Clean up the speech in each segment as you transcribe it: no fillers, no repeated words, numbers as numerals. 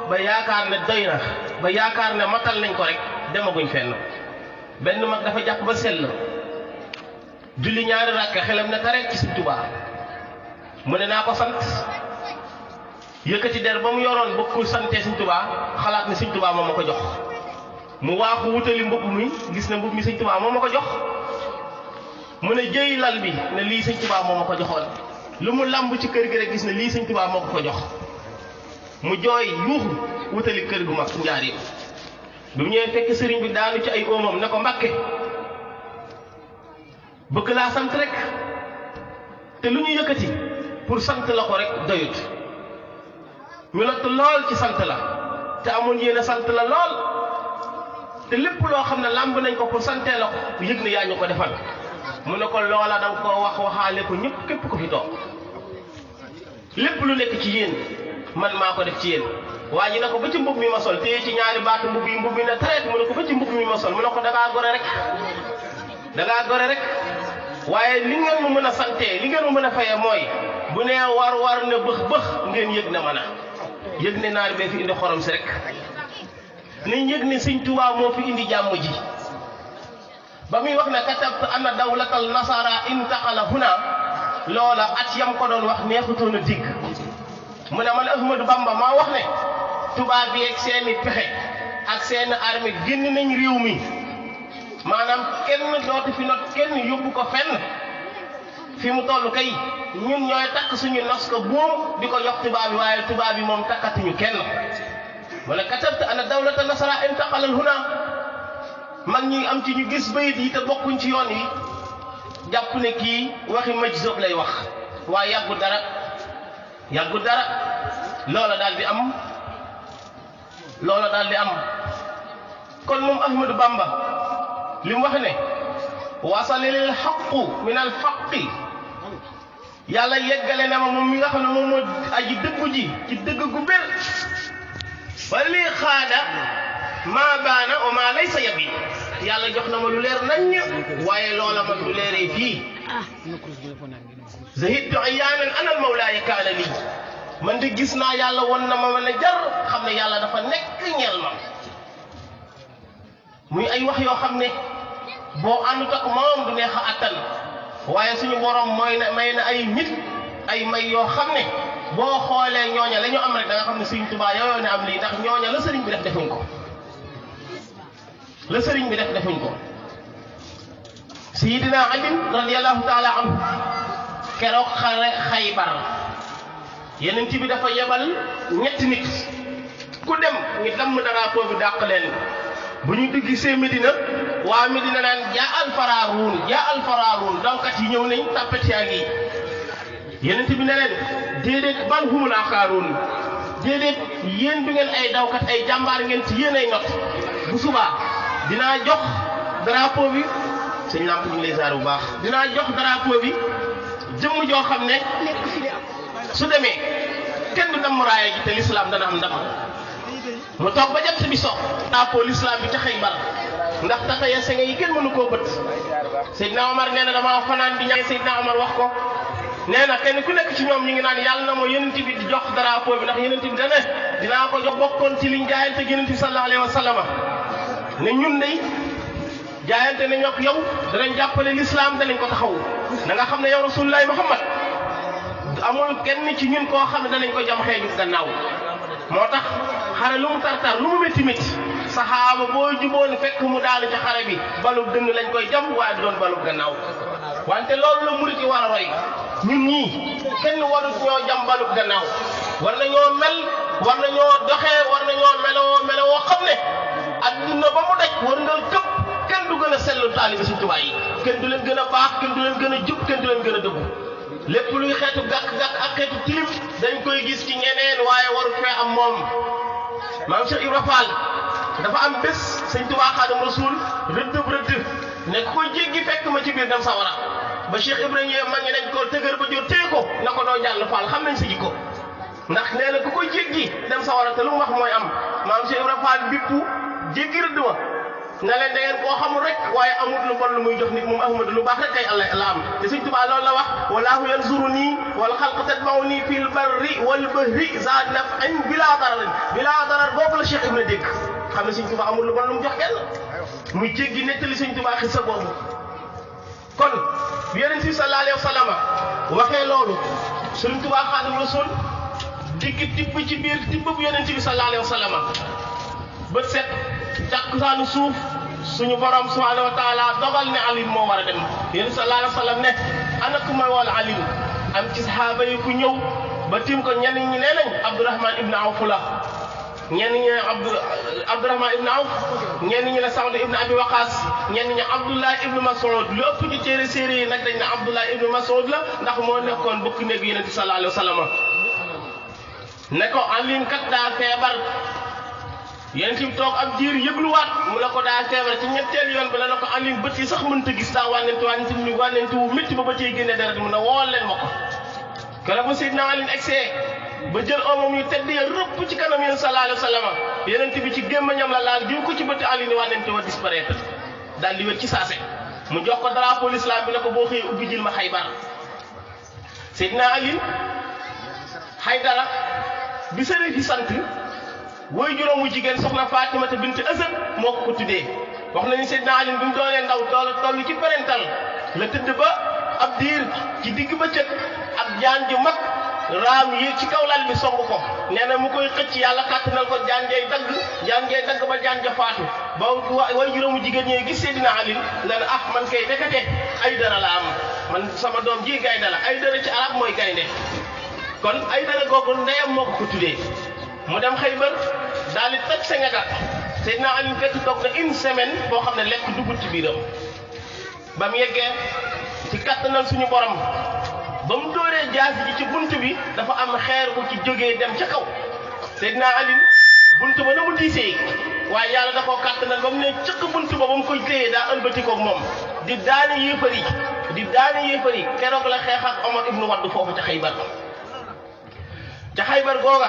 ba yaakaar ne doy na ba yaakaar ne matal nañ ko rek demaguñ fenn. benn mag dafa jàpp ba sell julli ñaari rakk xelam ne rek ci Sëñ Tuubaa mu ne naa ko sant yëkkati der ba mu yoroon bokkul sante Sëñ Tuubaa xalaat ne Sëñ Tuubaa moo ma ko jox mu waaxu wutali mbubb mi gis ne mbubb mi Sëñ Tuubaa moo ma ko jox mu ne jëy lal bi ne lii Sëñ Tuubaa moo ma ko joxoon lu mu làmb ci kër gi rek gis ne lii Sëñ Tuubaa moo ko jox mu jooy yuuxu wutali kër gu mag Njaaréem bi mu ñëwee fekk sëriñ bi daanu ci ay oomam ne ko Mbàkke bëgg laa sant rek te lu ñu yëkkati pour sant la ko rek doyut ñu lott lool ci sant la te amoon yéen a sant la lool te lépp loo xam ne làmb nañ ko pour santee la ko yëg ne yaa ñu ko defal mu ne ko loola danga ko waxaale ko ñëpp képp ko fi toog lépp lu nekk ci yéen man maa ko def ci yéen waa ji ne ko ba ci mbub mi ma sol téye ci ñaari baatu mbub yi mbub mi ne traite mu ne ko ba ci mbub mi ma sol mu ne ko dangaa gore rek waaye li ngeen mu mën a santee li ngeen mu mën a fayee mooy bu nee war ne bëx ngeen yëg ne mën a yëg ne naar bee fi indi xorom si rek nañ yëg ne Sëñ Tuubaa moo fi indi jàmm ji ba muy wax ne katabtu anna dawlatal nasara intaqala huna loola at yam ko doon wax neexutoon a digg mu ne man Ahmadou Bamba maa wax ne tubaab bi ak seeni pexe ak seeni armée génn nañ réew mi maanaam kenn dootu fi not kenn yóbbu ko fenn fi mu toll kay ñun ñooy takk suñu nos ko buum di ko jox tubaab bi waaye tubaab bi moom takkatuñu kenn mu ne katabtu anna dawlata nasara intaqalal huna mag ñi am ci ñu gis bayit yi te bokkuñ ci yoon yi jàpp ne kii waxi majzub lay wax waaye yàggu dara loola daal di am kon moom Ahmadou Bamba li mu wax ne wasalil xaqu min al faqi yàlla yeggale na ma moom mi nga xam ne moom moo aji dëggu ji ci dëgg gu bér ba lii xaada maa baana o maa laysa yabi yàlla jox na ma lu leer naññ waaye loola man lu leeree fii zahidtu ayaanan ana al mawlaaya kaana lii man de gis naa yàlla won na ma mën a jar xam ne yàlla dafa nekk ñeel ma muy ay wax yoo xam ne boo àndut ak moom du neex a attan waaye suñu borom mooy na may na ay nit ay may yoo xam ne boo xoolee ñooña la ñu am rek da nga xam ne Sëriñ Tuubaa yooyu ne am lii ndax ñooña la sëriñ bi def defuñ ko Sayyidina Ali radiyallahu taala anhu keroog xare Xaybar Yonent bi dafa yebal ñetti nit ku dem ñu damm drapeau bi dàq leen bu ñu dugg see Medina waa Medina naan jaa al faraaruun dawkat yi ñëw nañ tàppet yaa ngi Yonent bi ne leen déedéet bal humul aqaaruun déedéet yéen du ngeen ay dawkat ay jàmbaar ngeen ci yéen ay not bu subaa dinaa jox drapeau bi sëñ Lamp ñu ngi lay ziar bu baax dinaa jox drapeau bi jëmm joo xam ne su demee kenn du damm raaya ji te l'islam dana am ndam mu toog ba jant bi sox drapeau l'islam bi ca Xaybar ndax taxaya senge yi kenn mënu koo bët Seydina Omar nee na dama fanaan di ñaan Seydina Omar wax ko nee na kenn ku nekk ci ñoom ñu ngi naan yàlla na ma Yonent bi di jox drapeau bi ndax Yonent bi dane dinaa ko jox bokkoon ci liñ jaayante Yonent bi sallallahu alayhi wa sallam ne ñun de jaayante nañu ak yow danañ jàppale l'islam danañ ko taxawu na nga xam ne yow Rasulullahi Muhammad amul kenn ci ñun koo xam ne danañ ko jam xeeju gannaaw moo tax xare lu mu tartar lu mu métti saxaaba boo juboon fekk mu daanu ci xare bi balub dënn lañ koy jam waaye doon balub gannaaw wante loolu la murit yi war a roy ñun ñii kenn warut ñoo jam balub gannaaw war nañoo mel war nañoo doxee war nañoo meloo xam ne adduna ba mu daj war nga këpp kenn du gën a sellu taalibe Sëriñ Tuubaa yi kenn du leen gën a baax kenn du leen gën a jub kenn du leen gën a dëggu lépp luy xeetu gàkk-gàkk ak xeetu tilim dañ koy gis ci ñeneen waaye waru fee am moom maam Cheikh Ibra Fall dafa am bés Sëriñ Tuubaa Xaadimu Rasuul rëdd ne ko jéggi fekk ma ci biir dem sawara ba Cheikh Ibrahima ma ngi nañ ko tëgër ba jot téye ko na ko doo jàll Fall xam nañ sa jikko ndax nee na ku ko jéggi dem sawara te lu mu wax mooy am maam Cheikh Ibra Fall bippu jéggi rëdd wa na leen da ngeen koo xamul rek waaye amul lu bon lu muy jox nit moom Ahmadu lu baax rek kay Allah la am te Sëñ Tuubaa loolu la wax wallahu yanzuruni wal xalqu tatba'uni fil barri wal bahri za naf'in bila darar boobu la Cheikh Ibra dégg xam ne Sëñ Tuubaa amul lu bon lu mu jox kenn muy jéggi nettali Sëñ Tuubaa xisa boobu kon Yonent bi sallallahu alayhi wa sallam waxee loolu Sëñ Tuubaa Xaadimu Rasuul digg tibb ci biir tibb bu Yonent bi sallallahu alayhi wa sallam bët set takkusaanu suuf suñu borom subhanahu wa taala dogal ne alim moo war a dem yéen sallallahu alayhi wa sallam ne ana ku may wol alim am ci saxaaba yi ku ñëw ba tim ko ñenn ñi nee nañ Abdurahman ibn Awf la ñenn ñi Abdurahman ibn Awf ñenn ñi ne Sa'd ibn Abi Waqas ñenn ñi Abdullah ibn Mas'ud lu ëpp ci téere séeré yi nag dañ ne Abdullah ibn Mas'ud la ndax moo nekkoon bokk néeg Yonent bi sallallahu alayhi wa sallam ne ko alim kat daa feebar Yonent bi toog ab diir yëgluwaat mu ne ko daa feebar ci ñetteel yoon bi la ne ko Alioune bët yi sax mënta gis daa wànnentu wu métti ba bëccee génne deret mu ne wool leen ma ko keroog ba Seydina Alioune egsee ba jël omam yu tedd ya rëpp ci kanam yéen sallallahu alayhi wa sallam Yonent bi ci gémmañam la laal diw ko ci bëtti Alioune wànnentu wa disparaître daal di wér ci saase mu jox ko drapeau l'islam bi ne ko boo xëyee ubbi jël ma Xaybar Seydina Alioune Haydara bi sëriñ fi sant woy juróom wu jigéen soxna Fatimata bint Asad moo ko tuddee wax nañu Seydina Ali bi mu doonee ndaw toll ci parental la tëdd ba ab diir ci digg bëccëg ak jaan ju mag raam yi ci kaw lal bi song ko nee na mu koy xëcc yàlla kàttanal ko jaan jay dagg ba jaan ja faatu ba woy juróom wu jigéen ñee gis Seydina Ali la ne ah man kay dekate ay dara la am man sama doom ji gaynde la ay dara ci arab mooy gaynde kon ay dara googu ndeyam moo ko tuddee mu dem Xaybar daal di toj Sénégal Seydina Ali fekk toog na une semaine boo xam ne lekk dugg ci biiram ba mu yeggee ci kattanal suñu borom ba mu dooree jaasi ji ci bunt bi dafa am xeer bu ci jógee dem ca kaw Seydina Ali bunt ba na mu diisee waaye yàlla da koo kattanal ba mu ne cëkk bunt ba mu koy téyee daa ëlbati koog moom di daani yéefar yi keroog la xeex ak Omar ibnu Wadd foofu ca Xaybar googa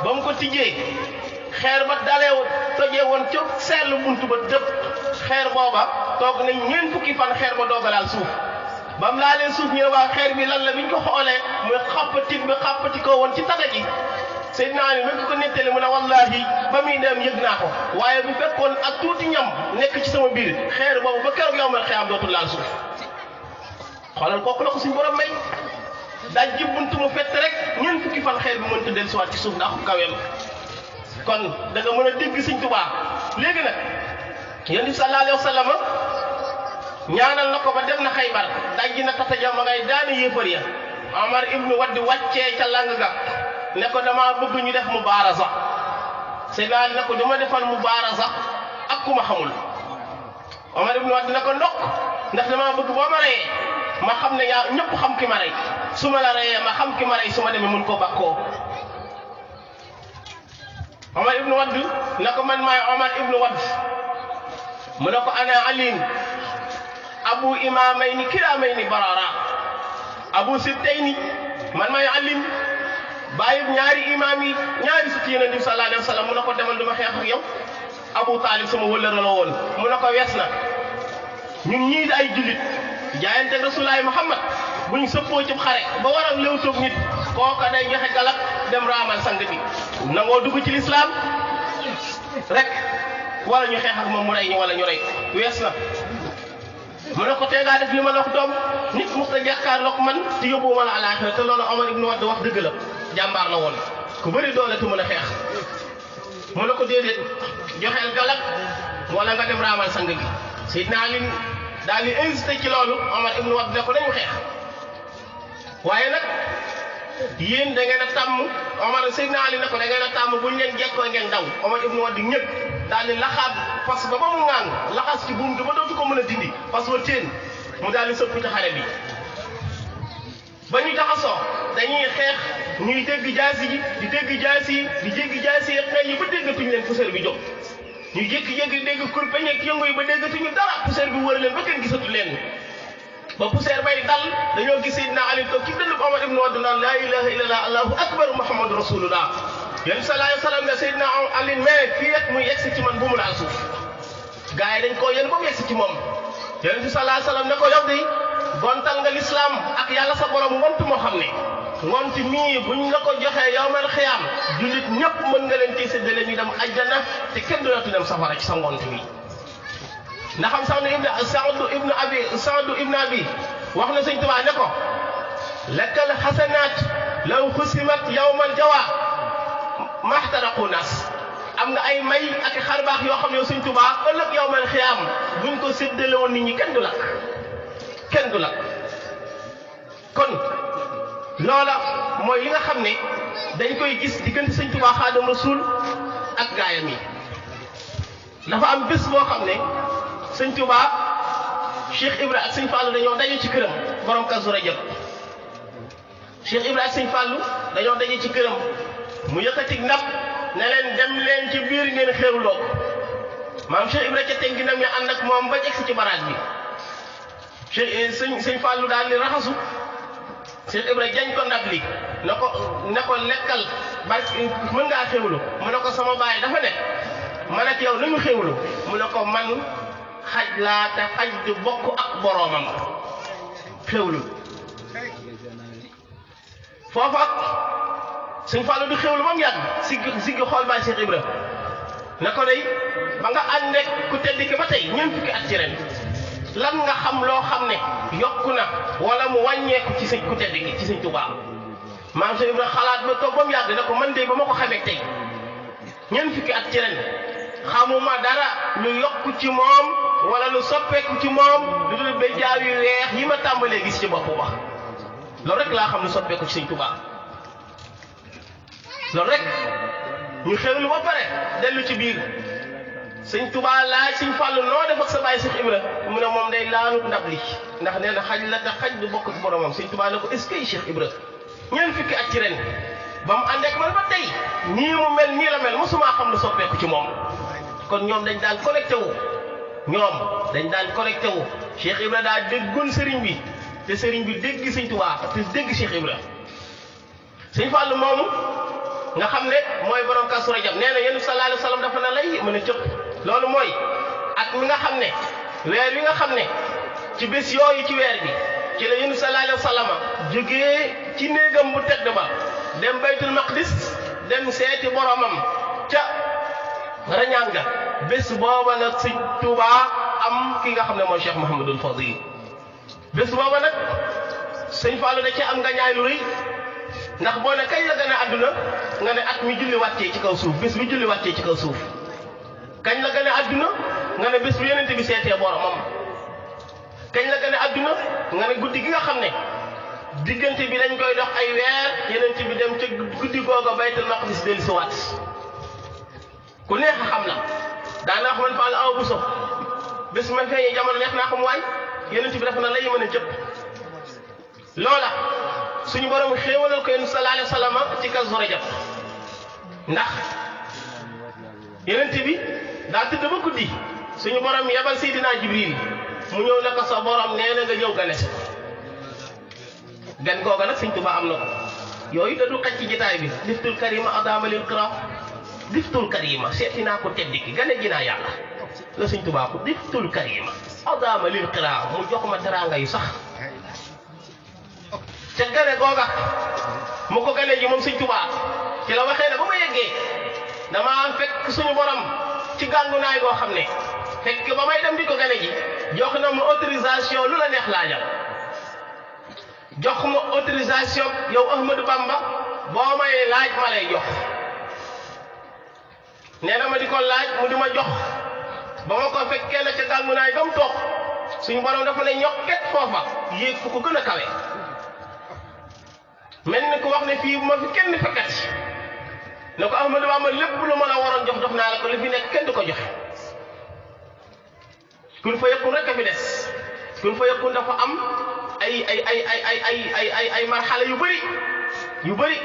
ba mu ko tijjee xeer ba tojee woon ca seetlu buntu ba dëpp xeer booba toog nañ ñeent fukki fan xeer ba doogalaal suuf ba mu laalee suuf ñu ne waa xeer bi lan la biñ ko xoolee muy xàppati ko woon ci tata ji Seydina Ali même ko nettali mu ne wallahi ba muy dem yëg naa ko waaye bu fekkoon ak tuuti ñam nekk ci sama biir xeer boobu ba keroog yow mal xiyaam dootul laal suuf xoolal kooku la ko suñu borom may daaj ji buntu mu fett rek ñeent fukki fan xeer bi mënta dellusiwaat ci suuf ndax kaweem kon da nga mën a dégg Sëñ Tuubaa léegi nag Yonent bi sallallahu alayhi wa sallam ñaanal na ko ba dem na Xaybar daaj ji na tata ja ma ngay daani yéefar ya Omar ibnu Wadd wàccee ca lang ga ne ko dama bëgg ñu def mubaaraza Seydina Ali ne ko dama defal mubaaraza ak ku ma xamul Omar ibnu Wadd ne ko ndokk ndax dama bëgg boo ma reyee ma xam ne yaa ñëpp xam ki ma rey su ma la reyee ma xam ki ma rey su ma demee mun koo bakkoo Omar ibnu Wadd ne ko man maay Omar ibnu Wadd mu ne ko ana aliin abu imaamayni kiraamayni barara abu sibtayni man maay aliin bàyyi ñaari imaam yi ñaari sëti Yonent bi sallallahu alayhi wa sallam mu ne ko demal duma xeex ak yow Abu Taalib sama wëllëra la woon mu ne ko wees na ñun ñii ay jullit jaayante ak Rasulullaahi Muhammad bu ñu sëppoo ci xare ba war a léwtoog nit kooka day joxe galak dem raamal sang bi nangoo dugg ci lislaam rek wala ñu xeex ak moom mu rey ñu wala ñu rey wees na mu ne ko tey ngaa def li ma la wax doom nit mos a jàkkaarloog man te yóbbu ma la àllaaxira te loolu Omar ibnu Wadd wax dëgg la jàmbaar la woon ku bëri doole te mën a xeex mu ne ko déedéet joxeel galak wala nga dem raamal sang gi Seydina Ali daal di insisté ci loolu Omar ibnu Wadd ne ko dañu xeex waaye nag yéen da ngeen a tàmm Omar Seydina Ali ne ko da ngeen a tàmm buñ leen jekkoo ngeen daw Omar ibnu Wadd ñëpp daal di laxaat fas ba mu ŋaan laxas ci buum bi ba dootu ko mën a dindi fas ba teen mu daal di sëpp ci xare bi ba ñu jaxasoo dañuy xeex ñuy dégg jaasi ji di dégg jaasi yi di jéggi jaasi yi xeex yi ba déggatuñu leen poussière bi jóg ñu jékki-jékki dégg kurpeñ ak yëngu yi ba déggatuñu dara poussière bi wër leen ba kenn gisatu leen ba poussière bay dal dañoo gis Seydina Ali toog ci dënn Omar ibnu Wadd naan laa ilaha illallah allahu akbar muhammadu rasulullah yéen sallallahu alayhi wa sallam ne Seydina Ali mais fii ak muy yegsi ci man bu mu laal suuf gaa yi dañ koo yéen ba mu yegsi ci moom yonent bi sallallahu alayhi wasallam ne ko yow de gontal nga lislaam ak yàlla sa borom ngont moo xam ne ngont mii buñ la ko joxee yawmal xiyaam jullit ñëpp mën nga leen ci séddale ñu dem ajjana te kenn du dootu dem safara ci sa ngont wi ndax am Saadu ibn Abi wax na Sëñ Tuubaa ne ko lakkal xasanaat law xusimat yawmal jawaa maxtaraqu naas am nga ay may ak xarbaax yoo xam ne yow Sëñ Tuubaa ëllëg yawmal xiyaam buñ ko séddale woon nit ñi kenn du lakk kon loola mooy li nga xam ne dañ koy gis diggante Sëñ Tuubaa Xaadimu Rasuul ak gaayam yi dafa am bés boo xam ne Sëñ Tuubaa Cheikh Ibra ak Sëñ Fallu dañoo daje ci këram borom Kazu Rajab Cheikh Ibra ak Sëñ Fallu dañoo daje ci këram mu yëkkati ndab ne leen dem leen ci biir ngeen xéewloo ko maam Cheikh Ibra ca teggi ndam ya ànd ak moom ba egsi ci baraag bi Sëñ Fallu daal di raxasu Cheikh Ibra jañ ko ndab li ne ko lekkal barke mën ngaa xéewlu mu ne ko sama baay dafa ne man ak yow nañu xéewlu mu ne ko man xaj laa te xaj du bokk ak boroomam xéewlu foofu ak Sëñ Fallu du xéewlu ba mu yàgg siggi xool baay Cheikh Ibra ne ko day ba nga ànd ak ku tedd ki ba tey ñeent fukki at ci ren lan nga xam loo xam ne yokku na wala mu wàññeeku ci sëñ ku tedd ki ci Sëñ Tuubaa maam Cheikh Ibra xalaat ba toog ba mu yàgg ne ko man de ba ma ko xamee tey ñeent fukki at ci ren xamuma dara lu yokku ci moom wala lu soppeeku ci moom lu dul ba jaaw yu weex yi ma tàmbalee gis ci bopp ba loolu rek laa xam lu soppeeku ci Sëñ Tuubaa loolu rek ñu xewlu ba pare dellu ci biir Sëñ Tuubaa laaj Sëñ Fallu noo def ak sa baay Cheikh Ibra mu ne moom day laalut ndab li ndax nee na xaj la te xaj du bokk ci boromam Sëñ Tuubaa ne ko est-ce que Cheikh Ibra ñeent fukki at ci ren ba mu ànd ak man ba tey nii mu mel nii la mel mosumaa xam lu soppeeku ci moom kon ñoom dañ daan connecté wu Cheikh Ibra daa déggoon sëriñ bi te sëriñ bi dégg Sëñ Tuubaa te dégg Cheikh Ibra Sëñ Fallu moomu nga xam ne mooy borom Kazu Rajab nee na Yonent bi sallallahu alayhi wa sallam dafa na lay mën a cëpp loolu mooy at mi nga xam ne weer wi nga xam ne ci bés yooyu ci weer bi ci la Yonent bi sallallahu alayhi wa sallam jógee ci néegam bu tedd ba dem Baytul Maqdis dem seeti boromam ca rañaan ga bés booba nag Sëñ Tuubaa am ki nga xam ne mooy Cheikh Mouhamadul Fadil bés booba nag Sëñ Fallu da ci am nga ñaay lu rëy ndax boo ne kañ la gën a àdduna nga ne at mi julli wàccee ci kaw suuf bés bi julli wàccee ci kaw suuf kañ la gën a àdduna nga ne bés bi Yonent bi seetee boromam kañ la gën a àdduna nga ne guddi gi nga xam ne diggante bi dañ koy dox ay weer Yonent bi dem ca guddi googa Baytul Maqdis dellu si waat ku neex a xam la daana wax man Fall aw bu so bés ma feeñee jamono neex naa xam waay Yonent bi dafa na lay mën a jëpp loola suñu borom xéewalal ko Yonent sallallahu alayhi wa sallam ci Kazu Rajab ndax Yonent bi daa tëdd ba guddi suñu borom yebal Seydina Jibril mu ñëw ne ko sa borom nee na nga ñëw gane si gan googa nag Sëñ Tuubaa am na ko yooyu da du xaj ci jotaay bi diftul karima adama lil qira diftul karima seeti naa ko tedd ki gane ji naa yàlla la Sëñ Tuubaa ko diftul karima adama lil qira mu jox ma teraanga yu sax ca gane googa mu ko gane ji moom Sëñ Tuubaa ci la waxee ne ba ma yeggee dama fekk suñu borom ci gàngunaay goo xam ne fekk ba may dem di ko gane ji jox na ma autorisation lu la neex laajal jox ma autorisation yow Ahmadou Bamba boo may laaj ma lay jox nee na ma di ko laaj mu di ma jox ba ma ko fekkee na ca gàngunaay gam toog suñu borom dafa ne ñokket foofa yéeg fu ko gën a kawe mel ni ku wax ne fii bu ma fi kenn fekkat ne ko Ahmadou Bamba lépp lu ma la waroon jox jox naa la ko li fi nekk kenn du ko joxe kun fa yëkkun rek a fi des kun fa yëkkun dafa am ay marxala yu bëri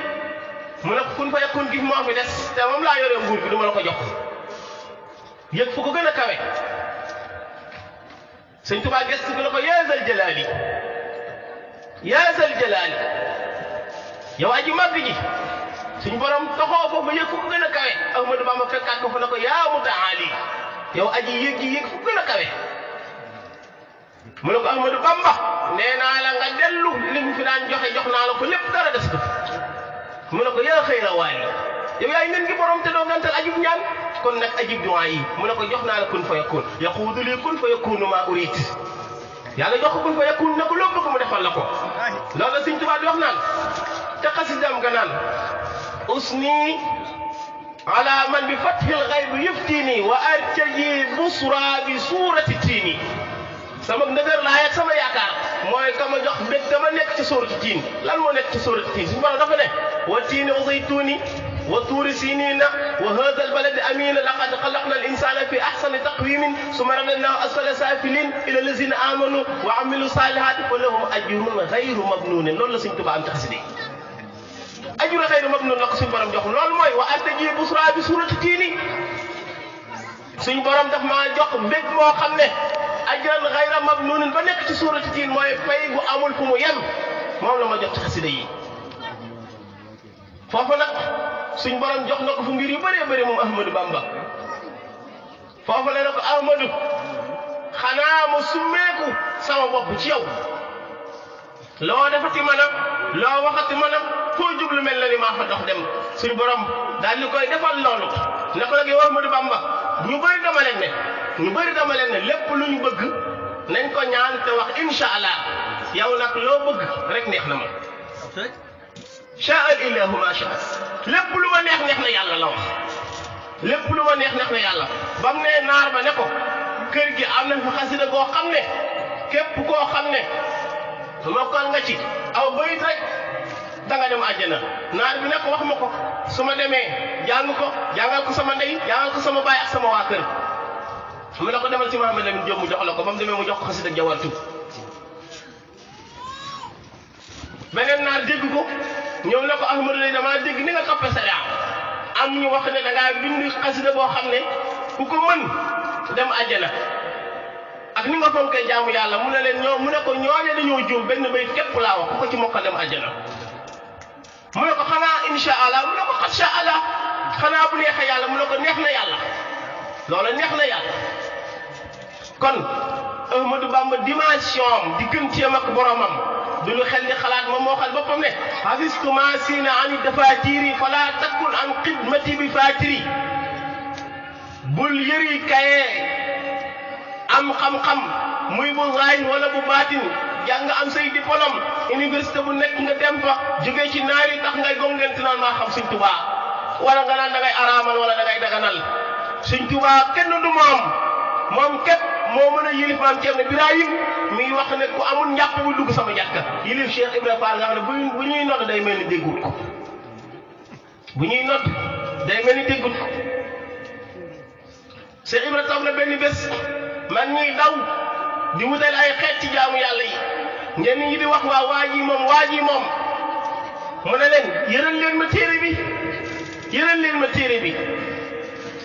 mu ne kun fa yëkkun gi moo fi des te moom laa yore nguur gi du ma la ko jox yëg fu ko gën a kawe Sëñ Tuubaa gëstu gi ne ko yaa zal jalaali yow aji màgg ji suñu borom toxoo foofu yëg fu ko gën a kawe Ahmadou Bamba fekkaat ko fa ne ko yaa mutaali yow aji yéeg fu gën a kawe mu ne ko Ahmadou Bamba nee naa la nga dellu li mu fi daan joxe jox naa la ko lépp dara des ko mu ne ko yaa xëy na waay yow yaay nen gi borom te doo gantal ajib ñaan kon nag ajib duwaa yi mu ne ko jox naa la kun fa yakun yaquudu li kun fa yakunu maa urid yàlla jox ko kun fa yakun ne ko loo bëgg mu defal la ko loolu la Sëñ Tuubaa di wax naan te xasidam ga naan usni ala man bi fathil ghayb yuftini wa artaji busra bi suurati tiini sama ndëgër laay ak sama yaakaar mooy ka ma jox mbég dama nekk ci suurati tiin lan moo nekk ci suurati tiin suñu borom dafa ne wa tiini wa zaytuuni wa tuuri siniina wa haadha albaladi amiina laqad xalaqna al insana fi ahsani taqwimin summa radadnaahu asfala saafiliin ila allazina amanu wa amilu saalihaati fa lahum ajrun ghayru mamnuunin loolu la Sëñ Tuubaa am ci xasida yi ajru ghayru mamnuun la ko suñu borom jox loolu mooy wa artaji busra bi suurati tiini suñu borom daf maa jox mbég moo xam ne ajran ghayra mamnuunin ba nekk ci suurati tiin mooy fay gu amul fu mu yem moom la ma jox ci xasida yi foofu nag suñ borom jox na ko fu mbir yu bëree bëri moom Ahmadou Bamba foofu la ne ko Ahmadou xanaa ma summeeku sama bopp ci yow loo defati mën a loo waxati mën a foo jublu mel na ni maa fa dox dem suñ borom daal di koy defal loolu ne ko nag yow Ahmadou Bamba ñu bëri dama leen ne lépp lu ñu bëgg nañ ko ñaan te wax incha allah yow nag loo bëgg rek neex na ma shaa al ilahu ma shaa lépp lu ma neex na yàlla la wax lépp lu ma neex na yàlla ba mu ne naar ba ne ko kër gi am na fa xasida boo xam ne képp koo xam ne mokkal nga ci aw bayit rek danga dem àjjana naar bi ne ko wax ma ko su ma demee jàngal ko sama ndey jàngal ko sama baay ak sama waa kër mu ne ko demal ci Mouhamed Lamine Diop mu jox la ko ba mu demee mu jox ko xasida jawartu beneen naar dégg ko ñëw ne ko Ahmadou lay damaa dégg ni nga toppe sariya am ñu wax ne dangaa bind xasida boo xam ne ku ko mën dem àjjana ak ni nga fonkee jaamu yàlla mu ne leen mu ne ko ñooñe dañoo juum benn bayit képp laa wax ku ko ci mokkal dem àjjana mu ne ko xanaa insha allah mu ne ko xatsha allah xanaa bu neexee yàlla mu ne ko neex na yàlla loola neex na yàlla kon Ahmadou Bamba dimension digganteem ak boromam du lu xel di xalaat moom moo xal boppam ne hafistu ma siina ani dafatiri fala takun an xidmati bi fatiri bul yëri kaye am xam-xam muy bu zaayin wala bu baatin jàng am say diplôme université bu nekk nga dem fa jógee ci naari tax ngay gongenti naan maa xam Sëñ Tuubaa wala nga naan da ngay araamal wala da ngay daganal Sëñ Tuubaa kenn du moom képp moo mën a yilif maam Ceerno Birahim mi wax ne ku amul njàpp bu dugg sama jàkka yilif Cheikh Ibrahima Fall nga xam ne bu ñuy nodd day mel ni déggut ko bu ñuy nodd day mel ni déggut ko Cheikh Ibrahima toog na benn bés man ñuy daw di wutal ay xeet ci jaamu yàlla yi ñenn ñi di wax waa ji moom mu ne leen yëral leen ma téere bi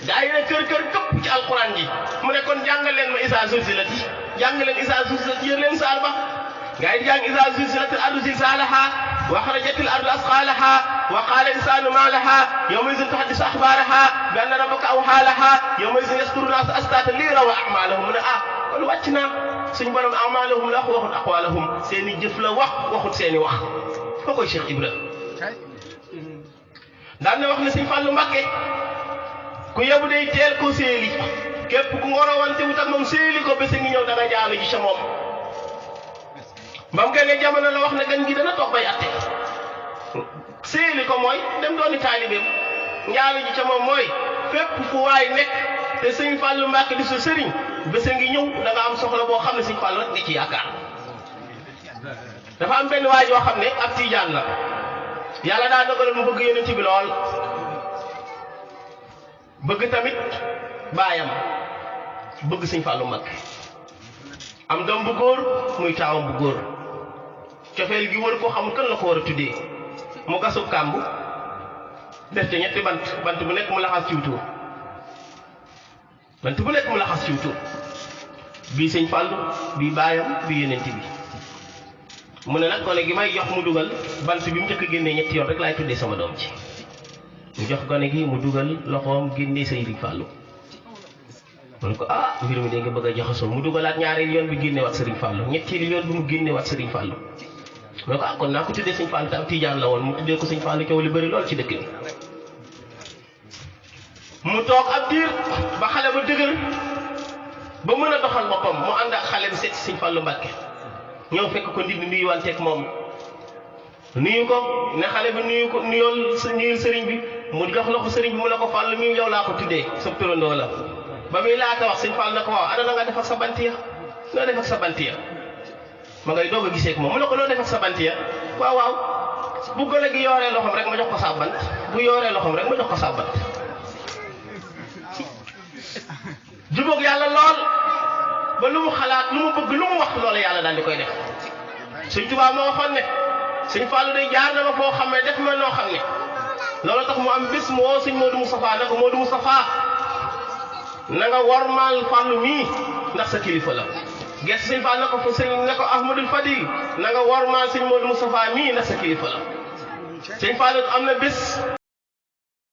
gaa yi ne kër këpp ci alquran ji mu ne kon jàngal leen ma isa zulzilat yër leen saar ba gaa yi jàng isa zulzilat al ardu zilzalaha wa xarajat al ardu asqalaha wa qala insanu ma laha yawma izin tuhaddisu akhbaraha bi anna rabbaka awha laha yawma izin yasduru nasu astata li yaraw a'malahum mu ne kon wàcc naa suñu borom a'malahum la waxut aqwalahum seeni jëf la waxut seeni wax foo koy Cheikh Ibra daan na wax ne Sëñ Fallu Mbàkke ku yebu day teel ko séeli képp ku ngorowante wut ak moom séeli ko bés ngi ñëw dana jaalu ji ca moom ba mu gënee jamono la wax ne gan gi dana toog bay atte séeli ko mooy dem dooni taalibeem njaalu ji ca moom mooy fépp fu waay nekk te Sëñ Fallu Mbàkke di sa sëriñ bés ngi ñëw da nga am soxla boo xam ne Sëñ Fallu rek nga ci yaakaar dafa am benn waay yoo xam ne ab tiijaan la yàlla daa dogaloon mu bëgg yonent bi lool bëgg tamit baayam bëgg Sëñ Fallu Mbàkke am doom bu góor muy taawam bu góor cofeel gi wër ko xamul kan la ko war a tuddee mu gasub kàmb def ca ñetti bant bu nekk mu laxas ciw tuur bii Sëñ Fallu bii baayam bii yonent bi mu ne nag gone gi may jox mu dugal bant bi mu njëkk a génnee ñetti yoon rek laay tuddee sama doom ci mu jox gone gi mu dugal loxoom génnee Sëñ Fallu mu ne ko ah mbir mi de nga bëgg a jaxasoo mu dugalaat ñaareel yoon bi génnewaat Serigne Fallou ñetteelu yoon bi mu génnewaat Serigne Fallou mu ne ko ah kon naa ko tuddee Serigne Fallou tam Tijaan la woon mu tuddee ko Serigne Fallou coow li bëri lool ci dëkk bi mu toog ab diir ba xale ba dëgër ba mën a doxal boppam mu ànd ak xale bi seet si Serigne Fallou Mbacké ñëw fekk ko ndig nuyuwanteeg moom nuyu ko ne xale bi nuyu ko nuyul sëriñ bi mu jox loxo sëriñ bi mu ne ko Fallou mi yow laa ko tuddee sa turandoo la ba muy laata wax Serigne Fallou ne ko waaw ana na nga def ak sa bant ya noo def ak sa bant ya ma ngay doog a gisee ak moom mu ne ko noo def ak sa bant ya waaw waaw bu gone gi yooree loxoom rek ma jox ko sa bant bu yooree loxoom rek ma jox ko sa bant jubóog yàlla lool ba lu mu xalaat lu mu bëgg lu mu wax loolu yàlla daal di koy def Sëñ Tuubaa moo waxoon ne Sëñ Fallou day jaar na ma foo xam ne def ma noo xam ne loolu tax mu am bis mu woo Sëñ Modou Moustapha ne ko Modou Moustapha na nga wormaal Fallou mii ndax sa kilifa la ges Sëñ Fallou ne ko fa sëñ ne ko Ahmadul Fadil na nga wormaal Sëñ Modou Moustapha mii ndax sa kilifa la Sëñ Fallou am na bis